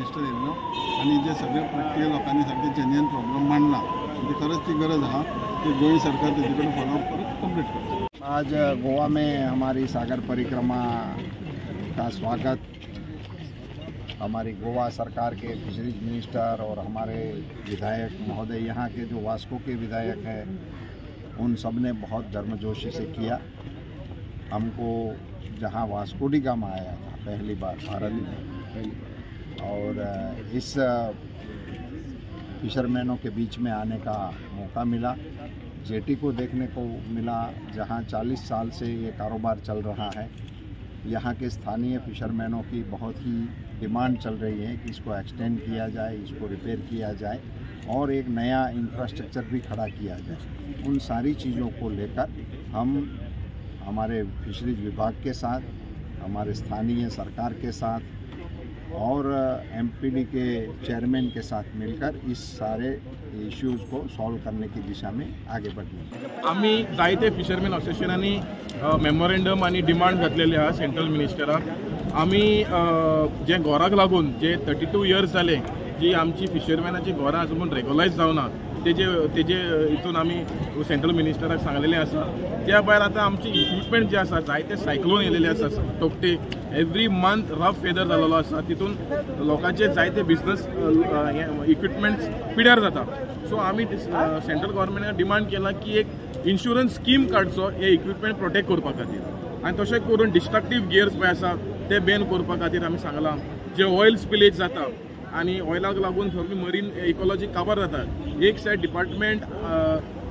Minister येयल्लो आनी जे सगळे प्रॅक्टिकल लोकांनी सारके जेन्युअन प्रॉब्लम मांडला आनी खरंच ती गरज आहा की गोंय सरकार तेजे कडेन फॉलोअप करून कंप्लीट करता. आज गोवा में हमारी सागर परिक्रमा का स्वागत हमारी गोवा सरकार के फिशरीज मिनिस्टर और हमारे विधायक महोदय, यहाँ के जो वास्को के विधायक हैं, उन सब ने बहुत गर्मजोशी से किया. हमको जहाँ वास्को डी गामा आया था पहली बार भारत में, और इस फिशरमैनों के बीच में आने का मौका मिला, जेटी को देखने को मिला जहाँ 40 साल से ये कारोबार चल रहा है. यहाँ के स्थानीय फिशरमैनों की बहुत ही डिमांड चल रही है कि इसको एक्सटेंड किया जाए, इसको रिपेयर किया जाए और एक नया इंफ्रास्ट्रक्चर भी खड़ा किया जाए. उन सारी चीज़ों को लेकर हम हमारे फिशरीज विभाग के साथ, हमारे स्थानीय सरकार के साथ और एमपीडी के चेयरमैन के साथ मिलकर इस सारे इश्यूज़ को सॉल्व करने की दिशा में आगे बढ़ने. आमी जायते फिशरमॅन असोसिएशनांनी मेमोरेंडम आनी डिमांड घातलेली आहा सेंट्रल मिनिस्टराक. आमी जे घराक लागून जे 32 इयर्स जाले जी आमची फिशरमॅनाची घरां आसा पूण रेगुलायज जावना, तेजे हितून आमी सेंट्रल मिनिस्टराक सांगलेलें आसा. त्या भायर आतां आमची इक्विपमेंट जे आसा, जायते सायक्लोन येयलेले आसा, तोकटे एवरी मंथ रफ वेदर जालेलो आसा, तितून लोकांचे जायते बिजनस इक्विपमेंट्स पिड्यार जाता. सो आमी सेंट्रल गव्हर्मेंटाक डिमांड केला की एक इन्शुरन्स स्कीम काडचो हे इक्विपमेंट प्रोटेक्ट करपा खातीर, आनी तशें करून डिस्ट्रक्टीव गियर्स पळय आसा ते बॅन करपा खातीर आमी सांगलां. जे ऑयल स्पिलेज जाता आनी ऑयलाक लागून सगळी मरीन इकॉलॉजी काबार जाता. एक सायड डिपार्टमेंट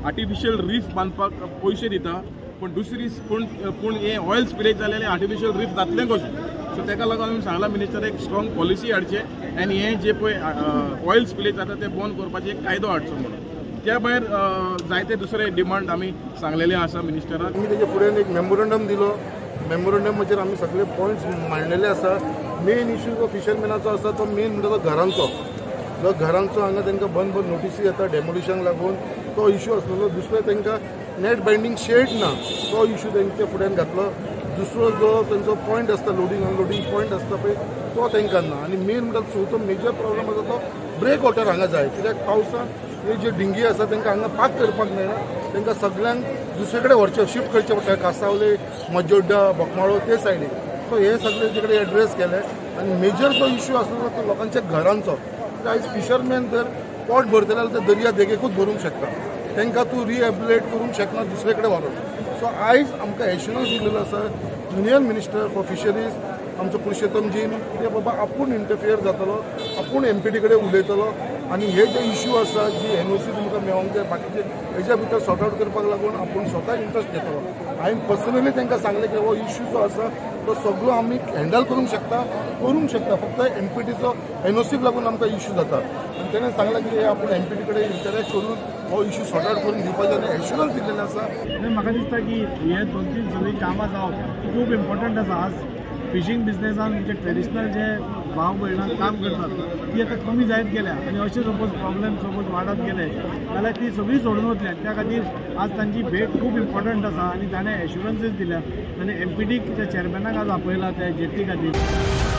आर्टिफिशियल रीफ बांदपाक पयशे दिता, पूण दुसरी पूण पूण हे ऑयल स्पिलेज जालेलें आर्टिफिशियल रीफ जातलें कशें? सो ताका लागून आमी सांगलां मिनिस्टर एक स्ट्रॉंग पॉलिसी हाडचें आनी हें जे पळय ऑयल स्पिलेज जाता तें बंद करपाचें एक कायदो हाडचो म्हणून. त्या भायर जायते दुसरे डिमांड आमी सांगलेले आसा मिनिस्टराक. आमी तेजे फुडें एक मेमोरंडम दिलो. मेमोरंडमाचेर आमी सगळे पॉयंट्स मांडलेले आसा. मेन इश्यू जो फिशरमॅनाचो आसा तो मेन म्हणटा तो घरांचो, जो घरांचो हांगा तांकां बंद बंद नोटिसी येता डेमोलिशनाक लागून, तो इश्यू आसलेलो. दुसरो तांकां नेट बायंडींग शेड ना, तो इश्यू तांच्या फुड्यान घातलो. दुसरो जो तांचो पॉयंट आसता लोडींग अनलोडींग पॉयंट आसता पळय तो तांकां ना. आनी मेन म्हणटा चवथो मेजर प्रॉब्लम आसा तो ब्रेक वॉटर हांगा जाय, कित्याक पावसान हे जे डिंगी आसा तांकां हांगा पार्क करपाक मेळना, तांकां सगळ्यांक दुसरे कडेन व्हरचें, शिफ्ट करचें पडटा, कासावले, मजोड्डा, बोकमाळो ते सायडीक. सो हे सगळे जे कडेन एड्रेस केले. आनी मेजर जो इश्यू आसलो तो लोकांच्या घरांचो. आयज फिशरमॅन जर पोट भरतले जाल्यार ते दर्या देगेकूच भरूंक शकता, तांकां तूं रिहेबिलेट करूंक शकना दुसरे कडेन व्हरून. सो आयज आमकां एश्युरन्स दिलेलो आसा युनियन मिनिस्टर फॉर फिशरीज आमचो पुरुषोत्तम जीन की बाबा आपूण इंटरफियर जातलो, आपूण एमपीडी कडेन उलयतलो आनी हे जे इश्यू आसा जी एनओसी तुमकां मेळोंक जाय बाकीचे हेज्या भितर सॉर्ट आवट करपाक लागून आपूण स्वता इंट्रस्ट घेतलो. हांवें पर्सनली तांकां सांगलें की हो इश्यू जो आसा तो सगळो आमी हँडल करूंक शकता, फक्त एमपीटीचो एनओसीक लागून आमकां इश्यू जाता. आनी ताणें सांगलें की आपूण एमपीटी कडेन इंटरॅक्ट करून हो इश्यू सॉर्ट आवट करून दिवपाचो आनी एश्युरन्स दिल्लेलें आसा. म्हाका दिसता की हे 2-3 सगळीं कामां जावप खूब इम्पॉर्टंट आसा. आज फिशींग बिजनेसान जे ट्रेडिशनल जे भाव भयणां काम करतात ती आतां कमी जायत गेल्या आनी अशे सपोज प्रॉब्लेम सपोज वाडत गेले जाल्यार ती सगळी सोडून वतली. आनी त्या खातीर आज तांची भेट खूब इम्पॉर्टंट आसा आनी ताणें एश्युरन्सीस दिल्या आनी एमपीडीच्या चेअरमॅनाक आज आपयला त्या जेटी खातीर.